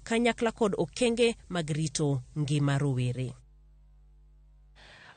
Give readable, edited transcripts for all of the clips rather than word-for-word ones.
kanyakla kod okenge mag rito ngima rowere.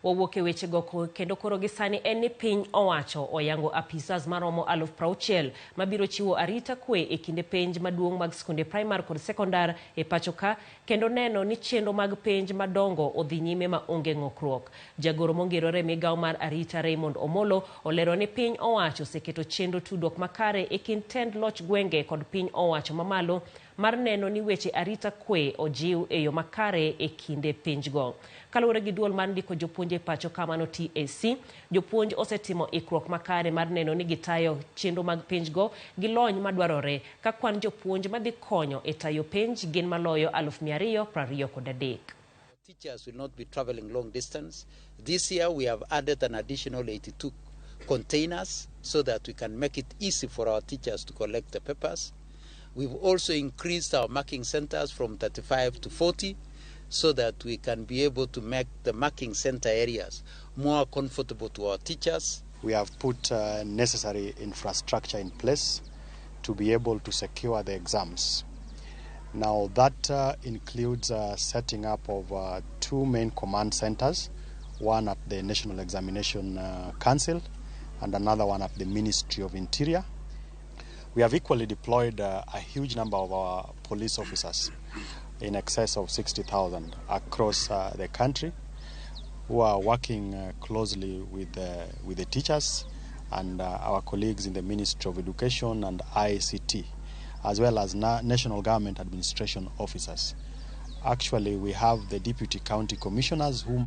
Wawuok e wechego kendo koro gi sani en ni piny owacho oyango apisas maromo 60,000 mabiro chiwo arita kwe e kinde penj maduong' mag skunde primar kod sekondar e pacho ka kendo neno ni chenro mag penj madongo odhi nyime ma onge ng'okruok. Jagoro mongirore e migawo mar arita Raymond Omolo olero ni piny owacho oseketo chenro tudruok makare e kind tend loch gwenge kod piny owacho mamalo mar neno ni weche arita kwe ojiw e yo makare e kinde penjgo. Kaluwore gi duol mar ndiko jopuonj e pacho ka mano TSC, jopuonj osetimo ikruok makare mar neno ni gitayo chenro mag penjgo gi lony madwarore ka kwan jopuonj madhi konyo e tayo penj gin maloyo 223,000. Teachers will not be traveling long distance. This year we have added an additional 82 containers so that we can make it easy for our teachers to collect the papers. We've also increased our marking centers from 35 to 40 so that we can be able to make the marking center areas more comfortable to our teachers. We have put necessary infrastructure in place to be able to secure the exams. Now that includes setting up of two main command centers, one at the National Examination Council and another one at the Ministry of Interior. We have equally deployed a huge number of our police officers, in excess of 60,000 across the country, who are working closely with the teachers and our colleagues in the Ministry of Education and ICT, as well as national government administration officers. Actually, we have the deputy county commissioners who